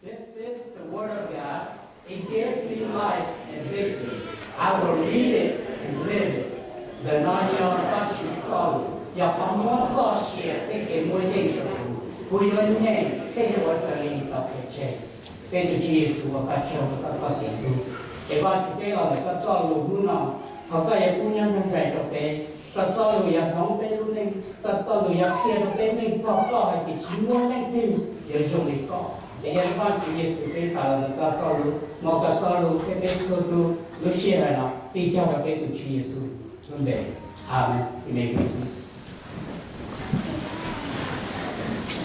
This is the word of God. It gives me life and victory. I will read it and live it. Ntawm no yog Vajtswv txoj lus, yog qhov muab txoj sia thiab kev muaj yeej rau kuv. Kuv yuav nyeem thiab yuav ua raws li tau qhia tseg. Peb tus Tswv Yexus, ua koj tsaug rau koj txoj kev hlub. Es Vajtswv, peb los ntawm koj txoj lus hnub no, thov koj yuav pub nyob nrog nraim rau peb. Koj txoj lus yuav hloov peb lub neej, koj txoj lus yuav qhia rau peb meej txog koj hais tias tsis muaj leej twg yuav zoo li koj. Es yog Vajtswv Yexus peb txav los ntawm koj txoj lus, hmov koj txoj lus thiab peb txhua tus lub sij hawm no, fij cog rau peb tus Tswv Yexus lub npe. Amees.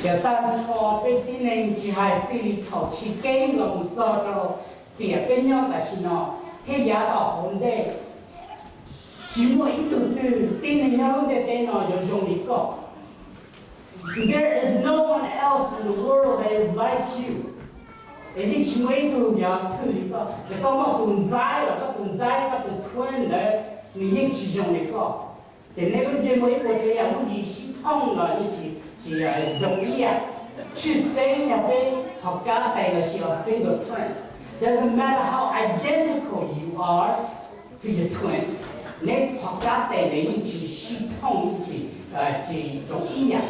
Yog tag nrho peb tib neeg tsis hais txij li thaum chiv keeb los mus txog rau tiam peb nyob tam sim no thiab yav tom hauv ntej, tsis muaj ib tug twg tib neeg nyob lub ntiaj teb no yuav zoo li koj. There is no one else in the world that is like you. Es yeej tsis muaj ib tug yuav thwj li koj. Txawm koj muaj tus ntxaib los koj tus ntxaib, koj tus twin ntawd, nws yeej tsis zoo li koj. Ces nej lub ntsej muag ib puas tsav yam muaj ntsis sib thooj los yeej tsis, tsis zoo ib yam. Tshwj xeeb yog peb qhov kab tes los sis fingerprint. Doesn't matter how identical you are to your twin, neb qhov kab tes ntawd yeej tsis sib thooj, yeej tsis, tsis zoo ib yam.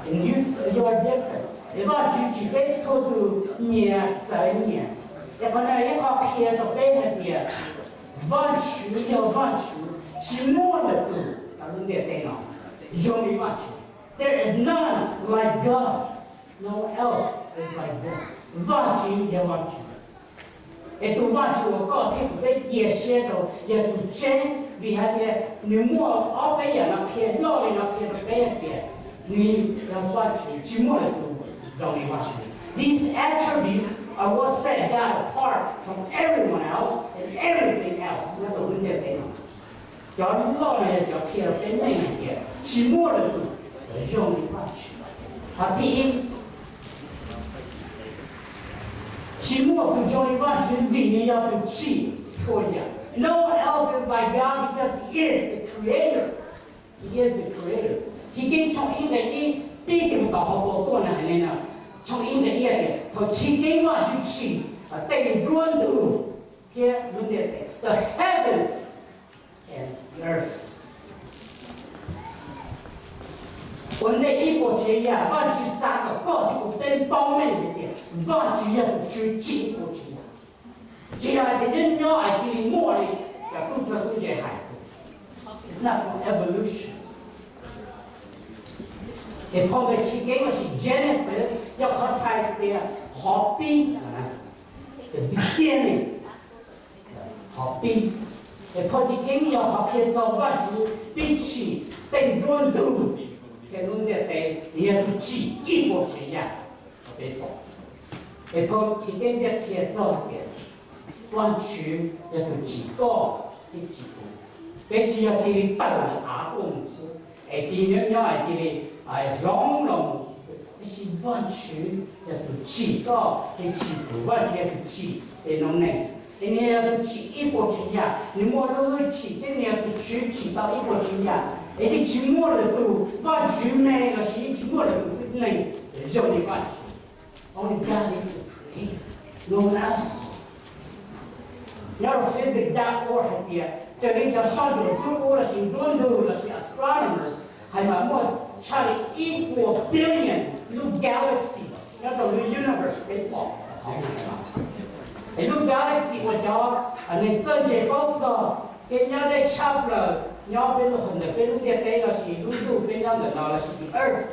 You are different. Es Vajtswv tsim peb txhua tus nyias txawv nyias. Es qhov no ib qho qhia rau peb hais tias Vajtswv yog Vajtswv, tsis muaj lwm tus hauv lub ntiaj teb no zoo li Vajtswv. There is none like God. No one else is like God. Vajtswv yog Vajtswv. Es tus Vajtswv uas koj thiab kuv peb cia siab rau yog tus tseeb, vim hais tias nws muaj ob peb yam no qhia loj li no qhia rau peb hais tias nws yog Vajtswv, tsis muaj lwm tus zoo li Vajtswv. These attributes are what set God apart from everyone else and everything else nyob rau lub ntiaj teb no. Cov loj no yog cov qhia rau peb meej hais tias tsis muaj lwm tus zoo li Vajtswv. Qhov thib ib, tsis muaj tus zoo li Vajtswv vim nws yog tus tsim txhua yam. No one else is like God because He is the creator. He is the creator. Chiv Keeb tshooj ib nqe ib pib kiag mus tom hauv paus tuaj na hais li no. Tshooj ib nqe ib tias thaum chiv keeb Vajtswv tsim tej nruab ntug thiab lub ntiaj teb, the heavens and the earth. Ua ntej ib puas tsav yam Vajtswv xav kom koj thiab kuv peb paub meej hais tias Vajtswv yog tus Tswv tsim ib puas tsav yam. Tsis yog hais tias nyob nyob es cia li muaj li, yog tub txawg tub ntse hais xwb. It's not from evolution. Ces phau ntawv Chiv Keeb los sis Genesis yog qhov txhais tias qhov pib, the beginning, qhov pib. Ces phau Chiv Keeb yog qhov qhia txog Vajtswv pib tsim tej nruab ntug thiab lub ntiaj teb, nws yog tus tsim ib puas tsav yam. Peb pom, es phau Chiv Keeb thiaj qhia txog tias Vajtswv yog tus tsim koj thiab tsim kuv. Peb tsis yog cia li tawm lawm av tuaj mus xwb, es cia li nyob nyob es cia li hloov los mus xwb, tiam sis Vajtswv yog tus tsim koj thiab tsim kuv. Vajtswv yog tus tsim peb noob neej, es nws yog tus tsim ib puas tsav yam, nws muaj lub hwj chim thiab nws yog tus Tswv tsim tau ib puas tsav yam. Es yeej tsis muaj lwm tus, Vajtswv me los sis yeej tsis muaj lwm tus tib neeg zoo li Vajtswv. Only God is the creator. No one else. Nyob rau physics dot org hais tias raws li cov soj ntsuam dub qub los sis nruab ntug los sis astronomers hais mas muaj tshaj li ib puas billion lub galaxy nyob rau lub universe peb pom. Es lub galaxy uas cov neeg txawj ntse paub txog thiab nyob deb tshaj plaws nyob peb lub, ntawm peb lub ntiaj teb los sis lub ntuj peb nyob ntawm no los sis the earth,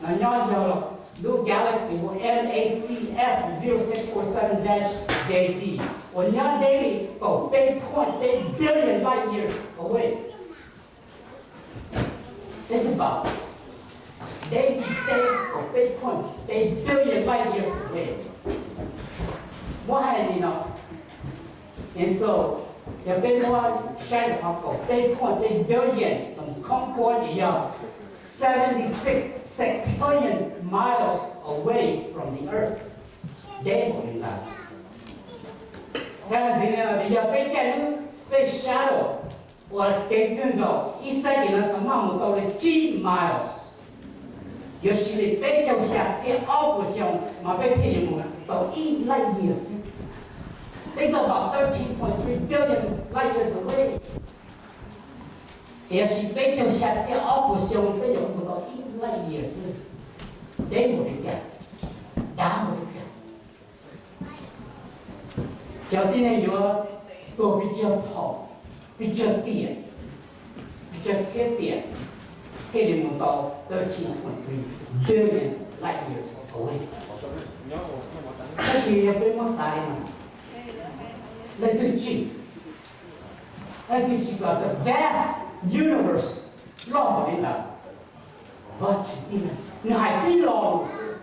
nyob yog lub galaxy hu M A C S zero six four seven dash J D uas nyob deb li kaum peb point peb billion light years away. Think about it. Deb li kaum peb point peb billion light years away. Muab hais li no, and so, yog peb muab saib rau qhov kaum peb point peb billion los khoob khuab ces yog seventy six sextillion miles away from the earth. Deb npaum li ntawd. Yog peb caij lub space shuttle uas ceev kawg nkaus, ib xab ces no xav maj mus tau li tsib miles, yuav siv li peb caug xya txhiab ob puas xyoo mas peb thiaj yuav mus. tau ib light year xwb. Think about thirteen point three billion light years away. Tiam sis peb caug xya txhiab ob puas xyoo peb nyuam qhuav mus tau ib light year xwb. Deb npaum li cas, dav npaum li cas. Cov tib neeg yuav tuag pes tsawg phaum, pes tsawg tiam, pes tsawg txhiab tiam, thiaj li mus tau thirteen point three billion light years away. Tab sis yog peb muab xav li no, leej twg tsim, leej twg tsim kom the vast universe loj npaum li ntawd? Vajtswv tib leeg, nws hais tib lo lus xwb,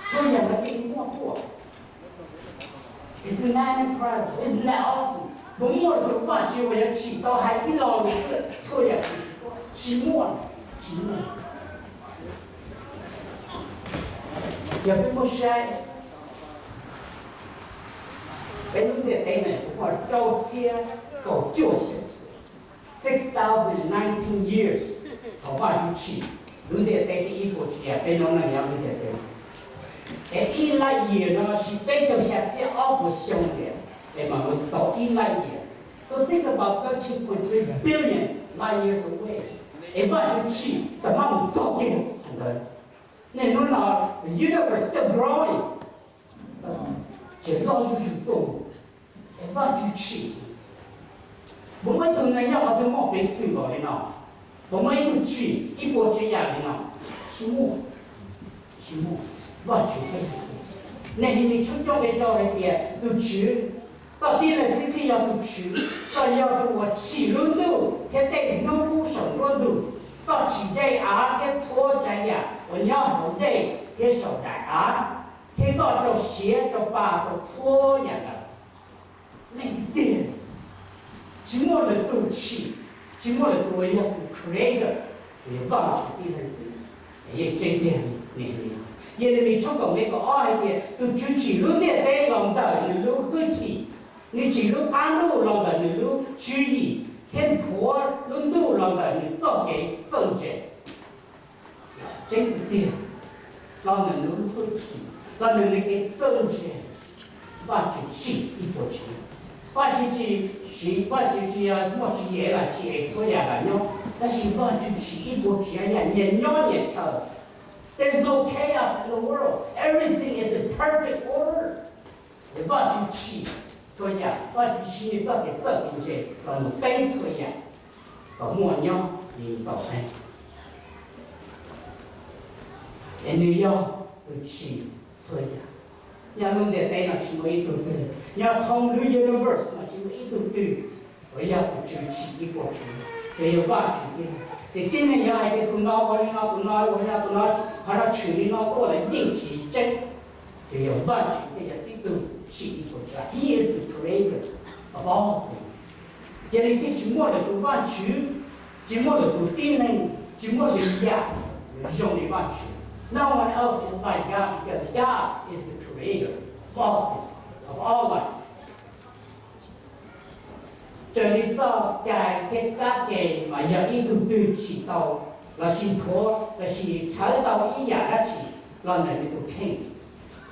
txhua yam no yeej muaj tuaj. Isn't that incredible? Isn't that awesome? Puas muaj tus Vajtswv uas yog tsim tau hais ib lo lus xwb txhua yam tsis muaj, tsis muaj. Yog peb muab saib peb lub ntiaj teb no, kuv pom rau txhiab kaum cuaj xyoo, six thousand nineteen years, thaum Vajtswv tsim lub ntiaj teb, ib puas tsav yam peb nyob no yog lub ntiaj teb. Es ib light year no siv peb caug xya txhiab ob puas xyoo tiam, es mam mus tau ib light year. So think about thirteen point three billion light years away. Es Vajtswv tsim xam maj mus txog kiag ntawd. Niaj hnub no, the universe still growing. Tseem loj zuj zus tuaj, es Vajtswv tsim. Puas muaj ib tug neeg nyob qhov twg muaj peev xwm npaum li no? Puas muaj ib tug tsim ib puas tsav yam li no? Tsis muaj, tsis muaj. Vajtswv tib leeg xwb. Nehemias tshooj cuaj nqe rau hais tias tus Tswv, koj tib leeg xwb thiaj yog tus Tswv, koj yog tus uas tsim lub ntuj thiab tej hnub kub saum nruab ntug, koj tsim dej av thiab txhua tsav yam uas nyob hauv dej thiab saum daim av, thiab koj rau siav rau pa rau txhua yam ntawd. Leej twg tiag? Tsis muaj lwm tus tsim, tsis muaj lwm tus uas yog tus creator, tsuas yog Vajtswv tib leeg xwb. Yeej tseeb tiag li. Yelemis tshooj kaum nqe kaum ob hais tias tus Tswv tsim lub ntiaj teb los ntawm nws lub hwj chim, nws tsim lub qab ntuj los ntawm nws lub tswv yim, thiab nthuav lub ntuj los ntawm nws txoj kev txawj ntse. Tseeb tiag, los ntawm nws lub hwj chim, los ntawm nws kev txawj ntse, Vajtswv tsim ib puas tsav yam. Vajtswv tsis, Vajtswv tsis muaj tswv yim los tsim es txhua yam los nyob, tab sis Vajtswv tsim ib puas tsav yam nyias nyob nyias chaw. There's no chaos in the world. Everything is in perfect order. Vajtswv tsim txhua yam, Vajtswv siv nws txoj kev txawj kev ntse los mus teeb txhua yam kom muaj nyob li tau teeb. Es nws yog tus tsim txhua yam. Nyob lub ntiaj teb no tsis muaj ib tug twg, nyob thoob lub universe no tsis muaj ib tug twg uas yog tus Tswv tsim ib puas tsav, tsuas yog Vajtswv tib leeg. Ces tib neeg yuav hais tias tus no ua li no, tus no ua li no, tus no ho tshwm li no tuaj los yeej tsis tseeb. Tsuas yog Vajtswv thiaj yog tib tug tsim ib puas tsav. He is the creator of all things. Yog li thiaj tsis muaj lwm tus Vajtswv, tsis muaj lwm tus tib neeg, tsis muaj lwm yam zoo li Vajtswv. No one else is like God because God is the creator of all things, of all life. Raws li txoj cai thiab kab ke mas yog ib tug twg tsim tau lossis nthuav lossis rhawv tau ib yam dab tsi los ntawm nws tus kheej.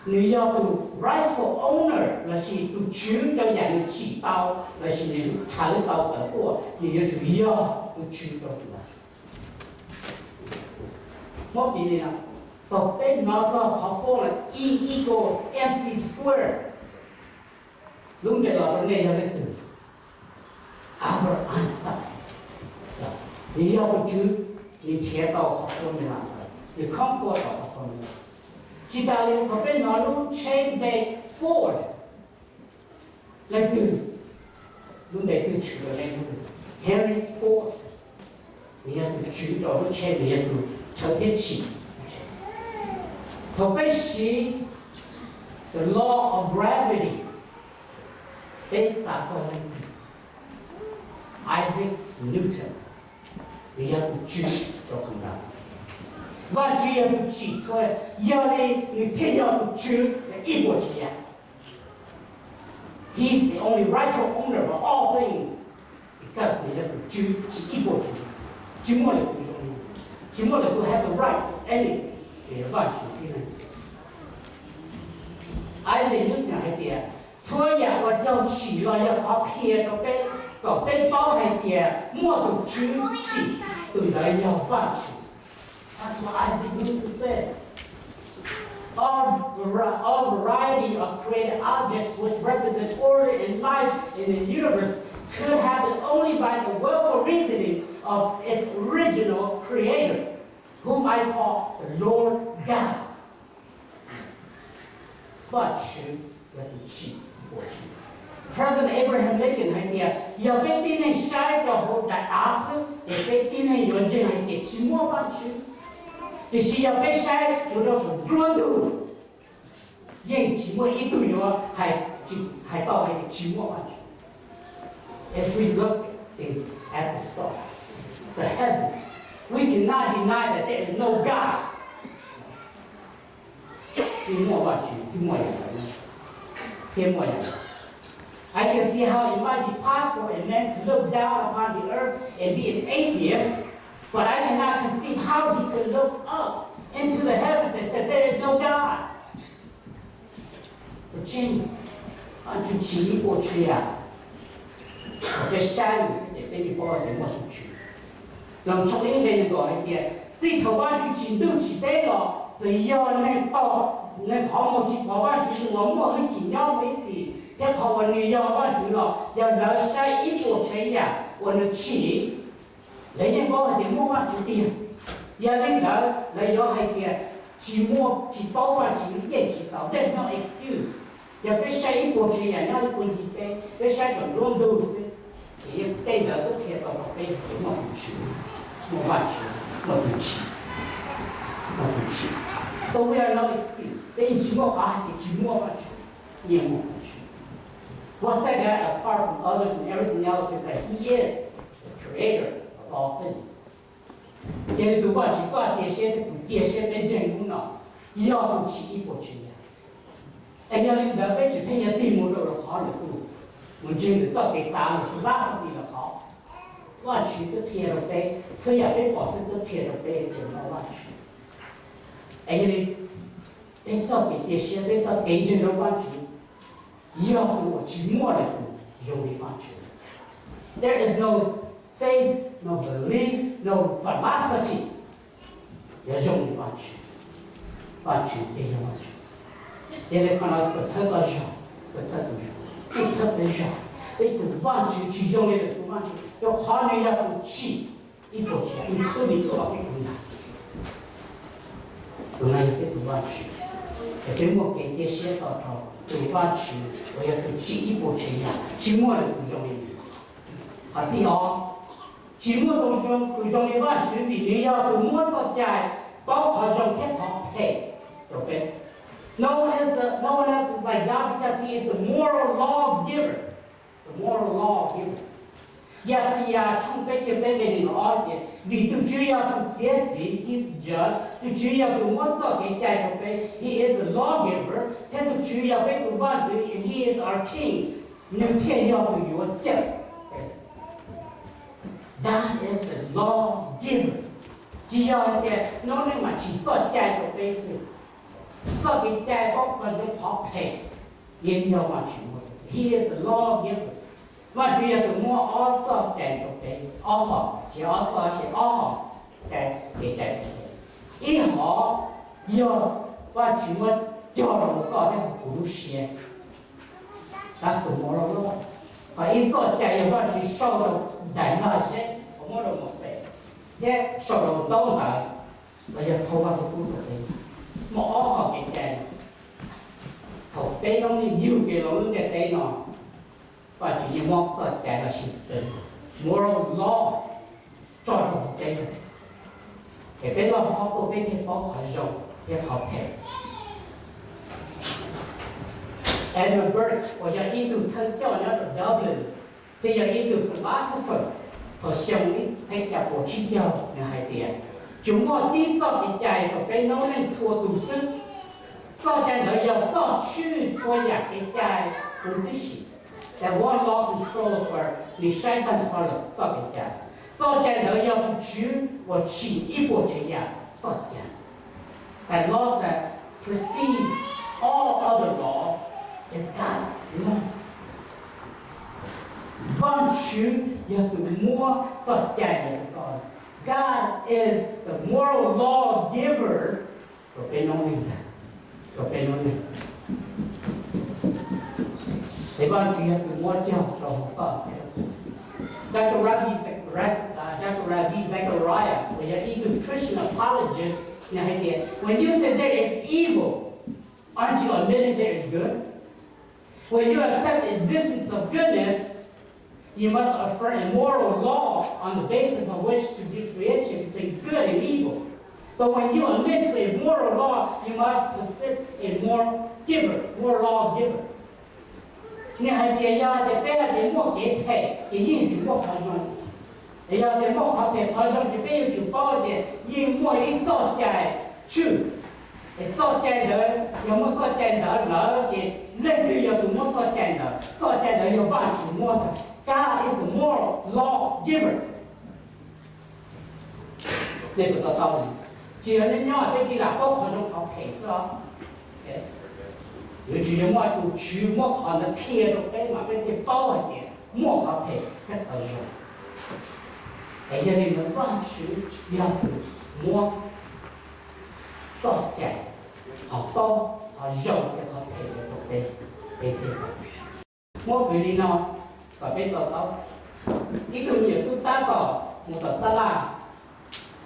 Nws yog tus rightful owner lossis tus tswv rau yam nws tsim tau lossis nws rhawv tau tawm tuaj, nws yuav tsum yog tus tswv rau tus ntawd. Muab piv li no, thaum peb hnov txog qhov foob los E equals mc square, lub npe los rau nej yog leej twg? Albert Einstein. Nws yog tus tswv, nws nrhiav tau qhov foob ntawd, nws khoob tuaj tau qhov foob ntawd. Tsis tas li, thaum peb hnov lub tsheb npe Ford, leej twg, lub npe twg tshwm rau leej twg? Henry Ford. Nws yog tus tswv rau lub tsheb, nws yog tus rhawv thiab tsim. Thaum peb siv the law of gravity, peb xav txog leej twg? Isaac Newton. Nws yog tus tswv rau tus ntawd. Vajtswv yog tus tsim txhua, yog li nws thiaj yog tus tswv ib puas tsav yam. He's the only rightful owner of all things because nws yog tus tswv tsim ib puas tsav yam. Tsis muaj lwm tus zoo li, tsis muaj lwm tus have the right to anything, tsuas yog Vajtswv tib leeg xwb. Isaac Newton hais tias, txhua yam uas raug tsim los yog qhov qhia rau peb kom peb paub hais tias muaj tus Tswv tsim, tus ntawd yog Vajtswv. That's what Isaac Newton said. All, vari- all variety of created objects which represent order and life in the universe could happen only by the willful reasoning of its original creator, whom I call the Lord God. Vajtswv yog tus tsim ua tsim. President Abraham Lincoln hais tias, yog peb tib neeg saib rau hauv daim av xwb ces peb tib neeg yuav ntseeg hais tias tsis muaj Vajtswv. Tiam sis yog peb saib mus rau saum nruab ntug, yeej tsis muaj ib tug yuav hais, hais tau hais tias tsis muaj Vajtswv. If we look in, at the stars, the heavens, we cannot deny that there is no God. Yeej muaj Vajtswv, yeej muaj yam ntawd, yeej muaj yam ntawd. I can see how it might be possible for a man to look down upon the earth and be an atheist, but I cannot conceive how he could look up into the heavens and say there is no God. Ua tseeb, Vajtswv tsim ib puas tsav yam, thaum peb saib lus xwb ces peb yeej paub tias muaj tus Tswv. Loos tshooj ib nqe nees nkaum hais tias, txij thaum Vajtswv tsim ntuj tsim teb los, txawm yog neeg qaug, neeg qhov muag tsis pom Vajtswv, tus uas muaj hwj chim nyob mus ib txhis thiab qhov uas nws yog Vajtswv los, yog lawv saib ib puas tsav yam uas nws tsim, lawv yeej paub hais tias muaj Vajtswv tiag. Yog li ntawd lawv yuav hais tias tsis muaj, tsis paub Vajtswv yeej tsis tau. There's no excuse. Yog peb saib ib puas tsav yam nyob ib puag ncig peb, peb saib saum nruab ntug xwb, ces yeej tej ntawd twb qhia tau rau peb tias muaj tus Tswv, muaj Vajtswv, muaj tus tsim, muaj tus tsim. So we are no excuse. Peb yeej tsis muaj qhov hais tias tsis muaj Vajtswv, yeej muaj tus Tswv. What set God apart from others and everything else is that He is the creator of all things. Yog li tus Vajtswv koj cia siab thiab kuv cia siab peb ntseeg hnub no yog tus tsim ib puas tsav yam. Es yog li ntawd peb tsis pheej yuav tig mus rau qhov lwm tus, mus ntseeg lwm txoj kev xav, lwm tus lab txoj kev los qhov. Vajtswv twb qhia rau peb, txhua yam peb pom xwb twb qhia rau peb tias muaj Vajtswv. Es yog li peb txoj kev cia siab, peb txoj kev ntseeg rau Vajtswv, yog tus uas tsis muaj lwm tus zoo li Vajtswv. There is no faith, no belief, no philosophy yuav zoo li Vajtswv. Vajtswv ces yog Vajtswv xwb. Yog li qhov no kom txhawb koj zog, kom txhawb kuv zog, peb txhawb peb zog. Peb tus Vajtswv tsis zoo li lwm tus Vajtswv, rau qhov nws yog tus tsim ib puas tsav yam, including tus uas peb hlub ntag. Tus no yog peb tus Vajtswv, es peb muaj kev cia siab tau rau tus Vajtswv uas yog tus tsim ib puas tsav yam, tsis muaj lwm tus zoo li nws. Qhov thib ob, tsis muaj tus zoo, tus zoo li Vajtswv vim nws yog tus muab txoj cai paub qhov zoo thiab qhov phem rau peb. No one is, no one else is like God because He is the moral law giver. The moral law giver. Yaxayas tshooj peb caug peb nqe nees nkaum ob tias, vim tus Tswv yog tus txiav txim, He is the judge, tus Tswv yog tus muab txoj kev cai rau peb, He is the law giver, thiab tus Tswv yog peb tus Vaj ntxwv, and He is our king, nws thiaj yog tus yuav cawm. That is the law giver. Tsis yog hais tias noob neej mas tsim txoj cai rau peb xwb. Txoj kev cai paub qhov zoo qhov phem yeej yog Vajtswv muab. He is the law giver. Vajtswv yog tus muab ob txoj cai rau peb, ob hom, tsis ob txoj, tsis ob hom cai, kev cai. Ib hom yog Vajtswv muab cog rau hauv koj thiab hauv kuv lub siab. That's the moral law. Ho ib txoj cai yog Vajtswv sau rau daim lag zeb uas muab rau Mauxes thiab sau rau ntaub ntawv, los yog phau Vaj Lug Kub rau peb. Muaj ob hom kev cai. Thaum peb noob neej yug kev los lub ntiaj teb no, Vajtswv yeej muab txoj cai los sis moral law tso rau hauv peb lawm, es peb loj hlob tuaj peb thiaj paub qhov zoo thiab qhov phem. Edmund Burke uas yog ib tug thawj coj nyob rau Dublin, thiab yog ib tug philosopher thaum xyoo ib txhiab xya puas tsib caug, nws hais tias, tsuas muaj tib txoj kev cai rau peb noob neej txhua tus xwb. Txoj cai ntawd yog txoj tswj txhua yam kev cai huv tib si. That one law controls, or nws saib tag nrho lawm txoj kev cai. Txoj cai ntawd yog tus Tswv uas tsim ib puas tsav yam txoj cai. That law that precedes All other law is God's law. Vaajtswv yog tus muab txoj cai ntawd rau koj. God is the moral law giver rau peb noob neej ntag, rau peb noob neej. Ces Vaajtswv yog tus muab cog rau hauv koj thiab kuv. Doctor Ravi Zacharias, uh, Doctor Ravi Zacharias, uas yog ib tug Christian apologist, nws hais tias, when you say there is evil, aren't you admitting there is good? When you accept the existence of goodness, you must affirm a moral law on the basis of which to differentiate between good and evil. But when you admit to a moral law, you must possess a moral giver, moral law giver. Nws hais tias yog tias peb hais tias muaj kev phem ces yeej yuav tsum muaj qhov zoo. Es yog tias muaj qhov phem qhov zoo ces peb yuav tsum paub tias yeej muaj ib txoj cai tswj. Es txoj cai ntawd yog muaj txoj cai ntawd lawm ces leej twg yog tus muab txoj cai ntawd? Txoj cai ntawd yog Vaajtswv muab ntag. God is the moral law giver. Nej puas to taub? Tsis yog nyob nyob peb cia li paub qhov zoo qhov phem xwb os. Yuav tsum yog muaj tus Tswv muab qhov ntawd qhia rau peb mas peb thiaj paub hais tias muaj qhov phem thiab qhov zoo. Es yog li ntawd Vaajtswv yog tus muab txoj cai, qhov paub, qhov zoo thiab qhov phem rau peb, peb thiaj muab piv li no kom peb to taub. Ib tug me nyuam tub tab tom mus tom tab laj,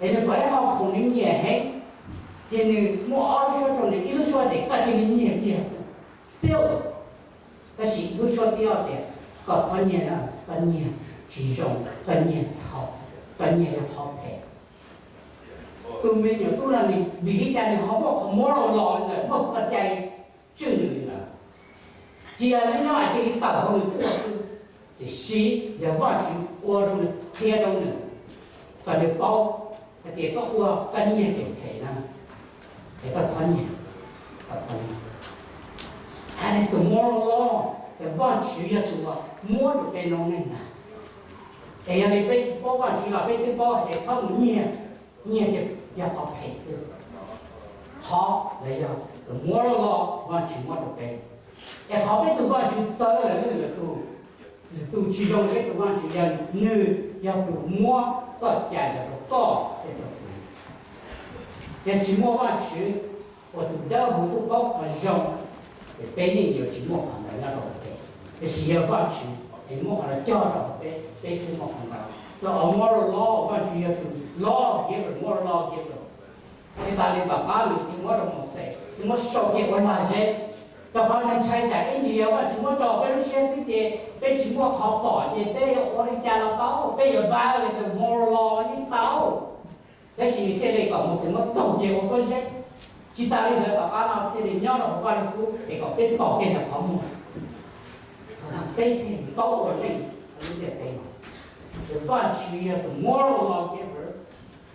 es nws pom ib qho khoom nws nyiam heev, ces nws muaj ob lub suab rau nws, ib lub suab tias koj cia li nyiag kiag xwb, steal. Tab sis lub suab thib ob tias koj txhob nyiag na, koj nyiag tsis zoo, koj nyiag txhaum, koj nyiag yog qhov phem. Tus me nyuam tub no nws vim li cas nws ho muaj qhov moral law ntawd, muaj txoj cai tswj nws li ntawd? Tsis yog nyob nyob cia li tawm hauv nws tuaj xwb, tiam sis yog Vaajtswv ua rau nws, qhia rau nws, kom nws paub hais tias koj ua, koj nyiag ces phem na, es koj txhob nyiag, koj txhob nyiag. That is the moral law. Ces Vaajtswv yog tus muab rau peb noob neej ntag. Es yog li peb tsis paub Vaajtswv los peb twb paub hais tias txhob mus nyiag, nyiag ces yog qhov phem xwb. Qhov ntawd yog the moral law Vaajtswv muab rau peb. Es qhov peb tus Vaajtswv txawv lawm, lwm tus tsis zoo, peb tus Vaajtswv yog nws yog tus muab txoj cai ntawd rau koj thiab rau kuv. Yog tsis muaj Vaajtswv ua tus dawb huv tuaj paub qhov zoo, ces peb yeej yuav tsis muaj qhov ntawd nyob rau hauv peb. Tiam sis yog Vaajtswv es muab qhov ntawd cog rau hauv peb, peb thiaj muaj qhov ntawd. So a moral law, Vaajtswv yog tus law giver, moral law giver. Tsis tas li tom qab nws thiaj muab rau Mauxes, thiaj muab sau kiag ua lag zeb. Rau qhov nws ntshai tsam ib ntsis yog Vaajtswv muab tso peb lub siab xwb ces peb tsis muaj qhov pom ces peb yuav ua li cas los tau, peb yuav violate the moral law yeej tau. Tab sis nws thiaj li kom Mauxes muab txaug kiag ua pob zeb. Tsis tas li ntawd tom qab no thiaj li nyob rau hauv Vaj Lug Kub es kom peb pom kiag ntawm qhov muag, peb thiaj li paub ua neej hauv lub ntiaj teb no. Ces Vaajtswv yog tus moral law giver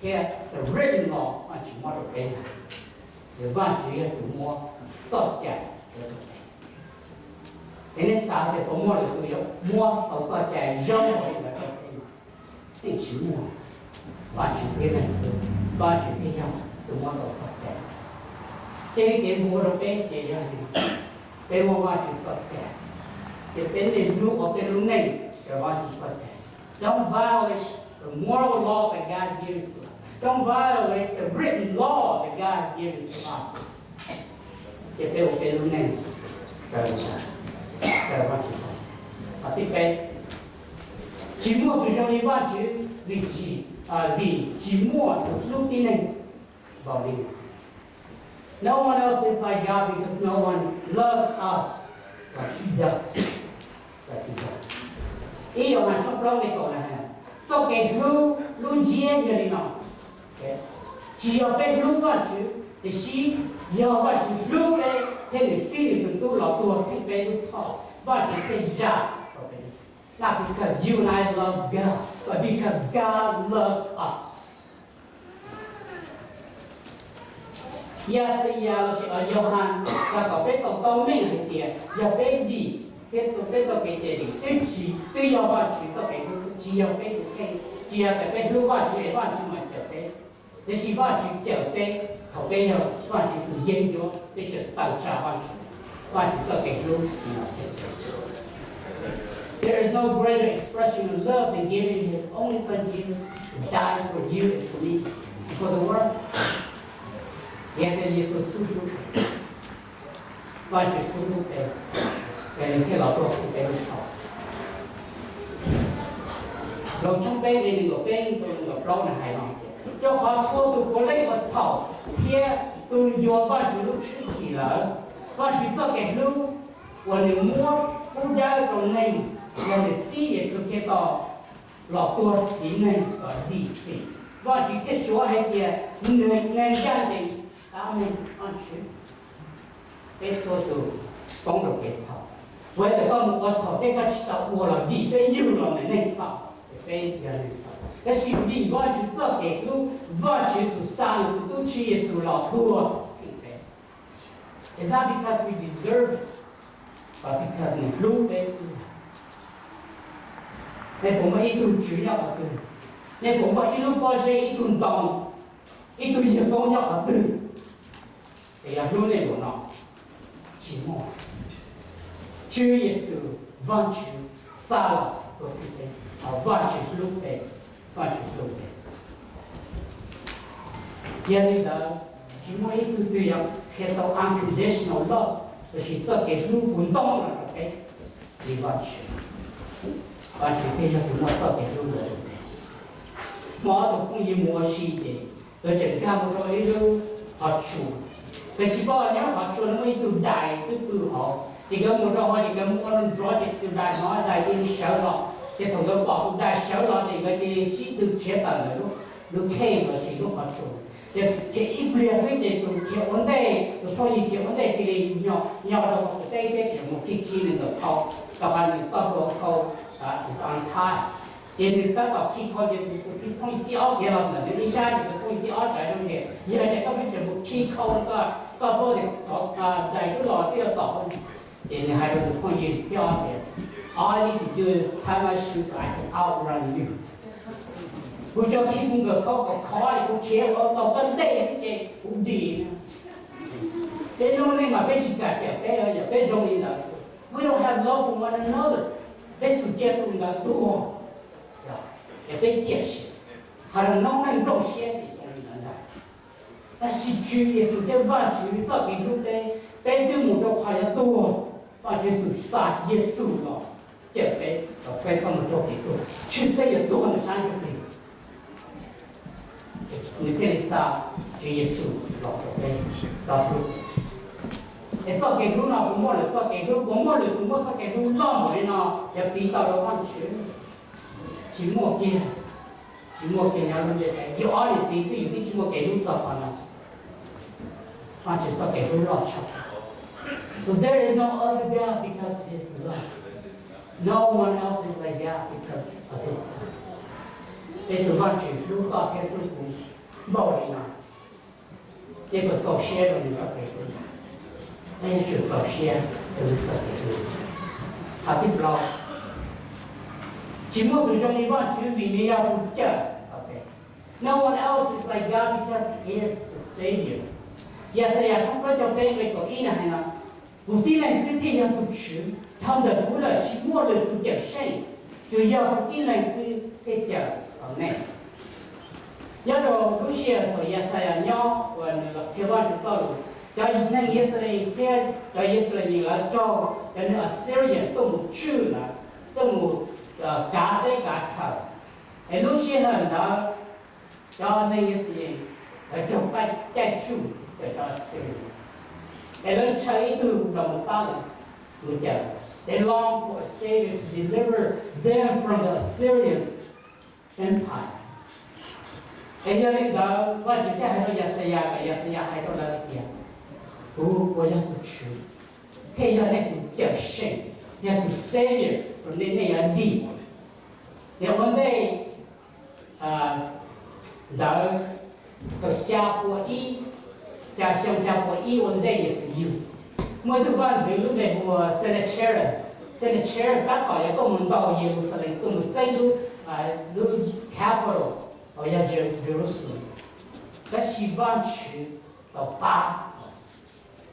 thiab the written law Vaajtswv muab rau peb ntag. Ces Vaajtswv yog tus muab txoj cai rau peb. Es nej xav tias puas muaj lwm tus yuav muab tau txoj cai zoo li ntawd rau peb? Yeej tsis muaj. Vaajtswv tib leeg xwb, Vaajtswv thiaj yog tus muab tau txoj cai. Ces li kev nqua rau peb ces yog li no, peb muaj Vaajtswv txoj cai, ces peb niaj hnub ua peb lub neej raws Vaajtswv txoj cai. Don't violate the moral law that God has given to us. Don't violate the written law that God has given to us. Ces peb ua peb lub neej raws, raws Vaajtswv txoj cai. Qhov thib peb, tsis muaj tus zoo li Vaajtswv vim tsis, vim tsis muaj tus hlub tib neeg npaum li. No one else is like God because no one loves us like He does. Like He does. Ib Yauhas tshooj plaub nqe kaum na, txoj kev hlub lub ntsiab yog li no: tsis yog peb hlub Vaajtswv, tiam sis yog Vaajtswv hlub peb thiab nws txib nws tus tub los tuag theej peb lub txhoj, Vaajtswv thiaj zam tau peb lub txhoj. Not because you and I love God, but because God loves us. Yaxayas los sis Yauhas xav kom peb tau tau meej hais tias yog peb dim thiab peb tau kev cai dim twb tsis, twb yog Vaajtswv txoj kev hlub xwb, tsis yog peb tus kheej, tsis yog tias peb hlub Vaajtswv es Vaajtswv mas cawm peb, tiam sis Vaajtswv cawm peb. Thaum peb yog Vajtswv tus yeeb ncuab, peb tseem tawm tsam Vajtswv, Vajtswv txoj kev hlub. There is no greater expression of love than giving His only Son Jesus to die for you and for me, and for the world. Yog tias Yexus xub hlub, Vajtswv xub hlub peb, ces nws thiaj los tuag qhia peb lub txhaum. Loos tshooj peb nqe nees nkaum peb rau nees nkaum plaub nws hais no: Rau qhov txhua tus puav leej ua txhaum thiab tu ncua Vajtswv lub tshwj chim lawm. Vajtswv txoj kev hlub uas nws muab pub dawb rau neeg yog nws txib Yexus Khetos los tuag txhiv neeg kom dim txim. Vajtswv thiaj suav hais tias nws ncaj ncees. Amees, Vajtswv. Peb txhua tus poob rau kev txhaum. Puas yog tias koj mus ua txhaum thiab koj tsis tau ua los vim peb yug los ntawm neeg txhaum, ces peb yog neeg txhaum. Tab sis vim Vajtswv txoj kev hlub, Vajtswv Yexus xa nws tus tub tshwj Yexus los tuag theej peb. It's not because we deserve it, but because nws hlub peb xwb. Nej puas muaj ib tug tswv nyob qhov twg? Nej puas muaj ib lub pob zeb, ib tug ntoo, ib tug yawg koob nyob qhov twg es yog hlub nej npaum no? Tsis muaj. Tswv Yexus, Vajtswv xa los tuag theej peb, Vajtswv hlub peb, Vajtswv hlub peb. Yog li ntawd, tsis muaj ib tug twg yuav qhia tau unconditional love, tab sis txoj kev hlub puv ntoob los rau peb li Vajtswv. Vajtswv thiaj yog tus muaj txoj kev hlub ntawd. Muaj ob tug phooj ywg mus ua si ces nkawd tseem nkag mus rau ib lub qhov tsua. Nkawd tsis paub nyob qhov tsua no muaj ib tug dais twb pw hauv, ces nkawd mus rau hauv ces nkawd mus ua nrov ces tus dais hnov dais cia li sawv los. Ces thaum nkawd pom tus dais sawv los ces nkawd cia li sib tw khiav tawm ntawm lub cave los sis lub qhov tsua. Ces khiav ib pliag xwb ces tus khiav ua ntej, tus phooj ywg khiav ua ntej cia li nyo nyo rau hauv teb thiab tseem mus khi khi nws ntawm khau, rau qhov nws txoj hlua khau is untied. Ces nws tab tom khi khau ces tus phooj ywg thib ob khiav los ntawm nws ib sab ces tus phooj ywg thib ob txawm hais rau nws tias, yog tias koj pheej tseem mus khi khau no, koj paub tias tsov dais twb los twb yuav tom koj. Ces nws hais rau tus phooj ywg thib ob tias, all I need to do is tie my shoes so I can outrun you. Kuv tsuas khi kuv nkawm khau kom khov es kuv khiav ua tau koj ntej xwb ces kuv dim. Peb lub neej mas peb tsis kam cawm peb, yog peb zoo li ntawd xwb, we don't have love for one another. Peb xum cia tus ntawd tuag es peb ciaj sia. Qhov no noob neej nplooj siab ces zoo li ntawd ntag. Tab sis Tswv Yexus thiab Vajtswv txoj kev hlub peb, peb twb mus rau qhov yuav tuag, Vajtswv Yexus xa Yexus los cawm peb kom peb txhob mus raug kev tuag, tshwj xeeb yuav tuag ntawm sab ntsuj plig. Nws thiaj li xa Tswv Yexus los rau peb tau hlub. Es txoj kev hlub no puas muaj lwm txoj kev hlub, puas muaj lwm tus muaj txoj kev hlub loj npaum li no yuav piv tau rau Vajtswv? Tsis muaj kiag, tsis muaj kiag nyob lub ntiaj teb. Yus ob niam txiv xwb yus twb tsis muaj kev hlub txog qhov no. Vajtswv txoj kev hlub loj tshaj. So there is no other God because of his love. No one else is like God because of his love. Peb tus Vajtswv hlub koj thiab hlub kuv npaum li no, peb puas txaus siab rau nws txoj kev hlub? Peb yuav tsum txaus siab rau nws txoj kev hlub. Qhov thib plaub, tsis muaj tus zoo li Vajtswv vim nws yog tus cawm. No one else is like God because he is the Savior. Yaxayas tshooj plaub caug peb nqe kaum ib no hais no, kuv tib leeg xwb thiaj yog tus Tswv, dhau ntawm kuv lawm tsis muaj lwm tus cawm seej, tsuas yog kuv tib leeg xwb thiaj cawm tau nej. Nyob rau lub sij hawm thaum Yaxayas nyob uas nws los qhia Vajtswv txoj lus, cov neeg Yixalayees thiab cov Yixalayees lawv raug cov neeg Assyrian tuaj mus tswj lawv, tuaj mus kav teb kav chaw. Es lub sij hawm ntawd cov neeg Yixalayees lawv raug caij tsuj ntawm cov Assyrian, es lawv ntshaw ib tug los mus pab lawv mus cawm. They long for a savior to deliver them from the Assyrians empire. Es yog li ntawd Vajtswv thiaj hais rau Yaxayas kom Yaxayas hais rau lawv hais tias, kuv uas yog tus Tswv thiaj yog nej tus cawm seej, yog tus savior rau nej, nej yuav dim. Ces ua ntej ntawd, thaum xya pua ib, xya xyoo xya pua ib ua ntej Yexus yug, muaj ib tug vaj ntxwv lub npe hu ua Sennacherib. Sennacherib tab tom yuav tuaj mus ntaus Yeluxalees, tuaj mus txeeb lub, lub capital uas yog Jerusalem. Tab sis Vajtswv tau pab.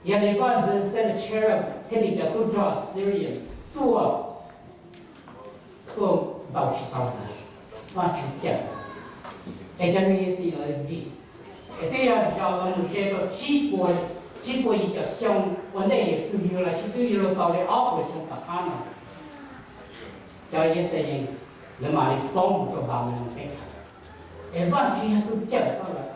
Yog li Vaj ntxwv Sennacherib thiab nws cov tub rog Assyria tuaj, tuaj ntaus tsis tau lawv, Vaj Tswv cawm, es cov neeg Yixalayees dim. Es twb yog zos los mus ze rau tsib puas, tsib puas yim caum xyoo ua ntej Yexus yug los sis twb yuav luag tau li ob puas xyoo tom qab no, cov Yixalayees lawv mam li poob mus rau Npablos teb chaws. Es Vaj Tswv yog tus cawm tau lawv,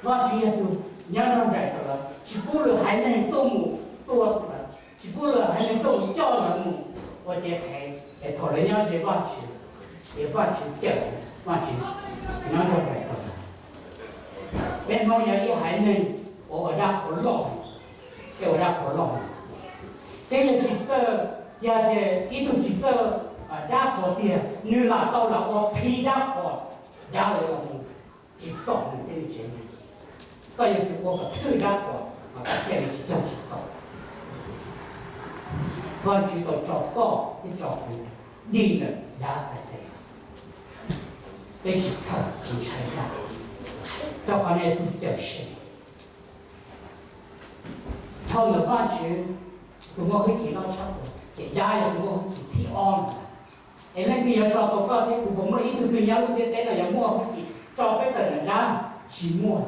Vaj Tswv yog tus nyob nrog nraim rau lawv, tsis pub lwm haiv neeg tuaj mus tua lawv, tsis pub lwm haiv neeg tuaj mus coj lawv mus ua cev qhev. Es thaum lawv nyob ze Vaj Tswv, es Vaj Tswv cawm, Vaj Tswv nyob nrog nraim rau lawv. Peb Hmoob yog ib haiv neeg uas ua dab qhuas loj, peb ua dab qhuas loj. Peb yog tsis txawj, yog tias ib tug tsis txawj dab qhuas tiag, nws lam tau lam ua phiv dab qhuas, dab lawv los mus tsis txom nws tej me tsev neeg. Koj yuav tsum ua kom thwj dab qhuas mas koj thiaj li tsis raug tsis txom. Vaj Tswv tau tso koj thiab tso kuv dim ntawm dab txhais tes, peb tsis txhawj tsis ntshai dab, rau qhov nws yog tus cawm seej. Dhau ntawm Vaj Tswv tus muaj hwj chim loj tshaj plaws, ces dab yog tus muaj hwj chim thib ob ntawd. Es leej twg yuav tso tau koj thiab kuv? Puas muaj ib tug twg nyob lub ntiaj teb no yuav muaj hwj chim tso peb tawm ntawm dab? Tsis muaj.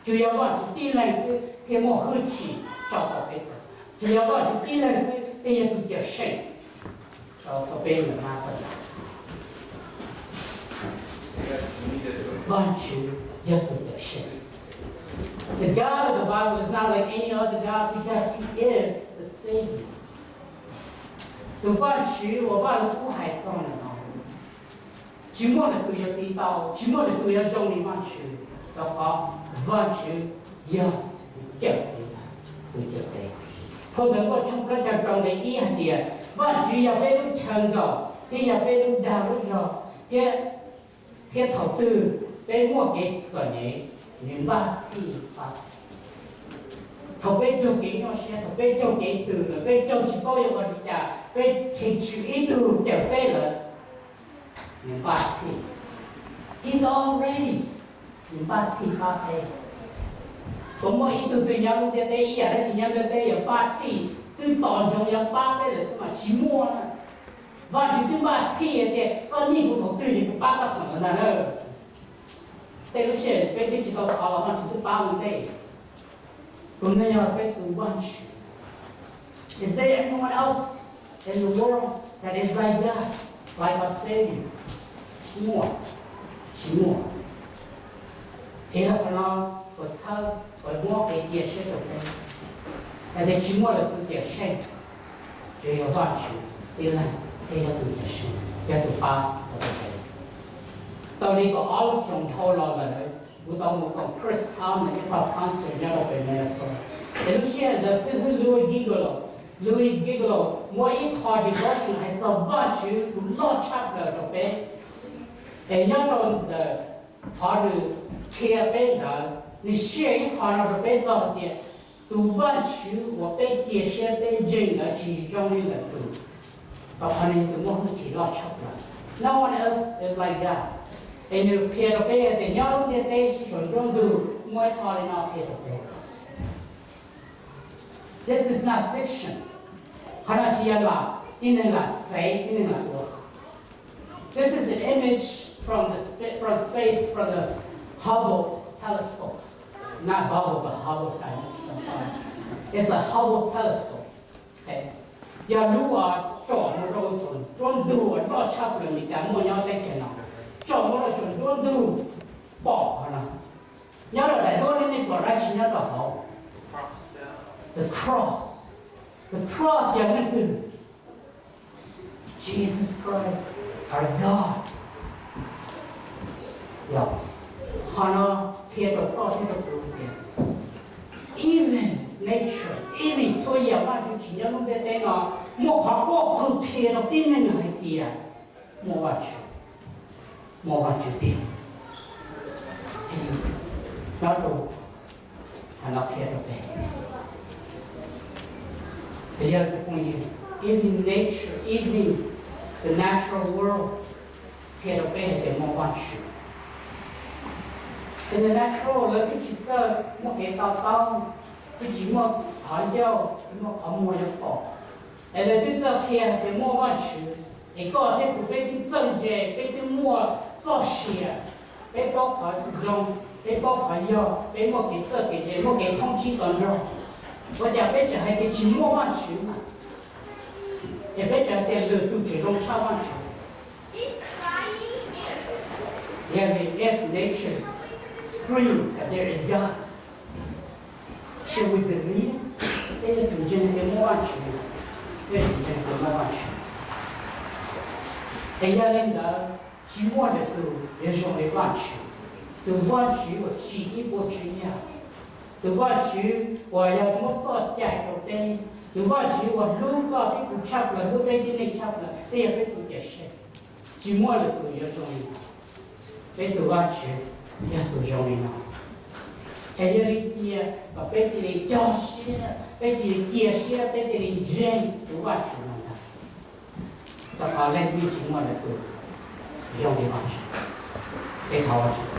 Tsuas yog Vaj Tswv tib leeg xwb thiaj muaj hwj chim tso tau peb tawm. Tsuas yog Vaj Tswv tib leeg xwb thiaj yog tus cawm seej tso tau peb ntawm dab tawm. Vaj Tswv yog tus cawm seej. The God of the Bible is not like any other gods because He is the Savior. Tus Vaj Tswv uas Vaj Lug Kub hais txog ntawm no, tsis muaj leej twg yuav tiv tau, tsis muaj leej twg yuav zoo li Vaj Tswv, rau qhov Vaj Tswv yog tus cawm peb, tus cawm peb. Phau Ntawv Nkauj tshooj plaub caug rau nqe ib hais tias Vaj Tswv yog peb lub chaw nkaum thiab yog peb lub dag lub zog thiab, thiab thaum twg peb muaj kev txom nyem, nws npaj txhij pab. Thaum peb raug kev nyuaj siab, thaum peb raug kev tws lawm, peb raug tsis paub yuav ua li cas, peb cheem tsum ib tug cawm peb lawm, nws npaj txhij. He's all ready. Nws npaj txhij pab peb. Puas muaj ib tug twg nyob lub ntiaj teb, ib yam dab tsi nyob ntiaj teb yuav npaj txhij twb tos ntsoov yuav pab peb lawm xwb mas tsis muaj na. Vaj Tswv twb npaj txhij hais tias koj nyiaj kuv thaum twg ces kuv pab koj thaum ntawd ntag na. Tej lub sij hawm peb twb tsis tau thov los Vaj Tswv twb pab ua ntej. Tus neeg yog peb tus Vaj Tswv. Is there anyone else in the world that is like God, like our Savior? Tsis muaj, tsis muaj. Es yog qhov no uas txhawb uas muab kev cia siab rau peb, hais tias tsis muaj lwm tus cawm seej, tsuas yog Vaj Tswv tib leeg thiaj yog tus cawm seej, yog tus pab rau peb. Tau li kaum ob lub xyoos dhau los lawm, kuv tau mus koom Chris Tomlin ib qho concert nyob rau pem Minnesota. Es lub sij hawm ntawd xib hwb Louie Giglio, Louie Giglio muab ib qho devotion hais txog Vaj Tswv tus loj tshaj plaws rau peb. Es nyob rau ntawm qhov nws qhia peb ntawd, nws share ib qho no rau peb txog hais tias tus Vaj Tswv uas peb cia siab peb ntseeg ntawd tsis zoo li lwm tus, rau qhov nws yog tus muaj hwj chim loj tshaj plaws. No one else is like that. Es nws qhia rau peb tias nyob lub ntiaj teb sib saum nruab ntug muaj ib qho li no qhia rau peb. This is not fiction. Qhov no tsis yog lam tib neeg lam xaiv tib neeg lam ua. This is an image from the spa- from space from the Hubble telescope. Not Bubble, but Hubble. It's a Hubble telescope. Yog lub uas tsom mus rau tsaus ntuj uas loj tshaj plaws Meskas muaj nyob teb chaws no, tsom mus rau saum nruab ntug, pom qhov no. Nyob rau daim duab no nej pom dab tsi nyob rau hauv? The cross. The cross yog leej twg? Jesus Christ, our God. Yog, qhov no qhia rau koj thiab rau kuv tias even nature, even txhua yam Vajtswv tsim nyob lub ntiaj teb no, muaj qhov quaj qw qhia rau tib neeg hais tias muaj Vajtswv, muaj Vajtswv tiag. Nyob rau qhov no qhia rau peb, yog tus phooj ywg, even nature, even the natural world qhia rau peb hais tias muaj Vajtswv. In the natural, lawv twb tsis txawj muaj kev to taub, twb tsis muaj qhov ncauj, tsis muaj qhov muag yuav pom, es lawv twb txawj qhia hais tias muaj Vajtswv. Es koj thiab kuv peb twb txawj ntse, peb twb muaj txoj sia, peb paub qhov zoo, peb paub qhov yog, peb muaj kev txawj kev ntse, muaj kev thoob tsib to nrog. Ua cas peb tseem hais tias tsis muaj Vajtswv? Ces peb tseem hais tias lwm tus tseem zoo tshaj Vajtswv. Yog li, if nature scream that there is God, should we believe? Peb yuav tsum ntseeg tias muaj Vajtswv, peb yuav tsum ntseeg tias muaj Vajtswv. Es yog li ntawd, tsis muaj lwm tus yuav zoo li Vajtswv, tus Vajtswv uas tsim ib puas tsav yam, tus Vajtswv uas yog muab txoj cai rau peb, tus Vajtswv uas hlub koj thiab kuv tshaj plaws, hlub peb tib neeg tshaj plaws, peb yog peb tus cawm seej. Tsis muaj lwm tus yuav zoo li ntawd. Peb tus Vajtswv yog tus zoo li no. Es yog li cia kom peb cia li cog siab, peb cia li cia siab, peb cia li ntseeg tus Vajtswv no ntag. Rau qhov leej twg tsis muaj lwm tus zoo li Vajtswv. Peb thov Vajtswv.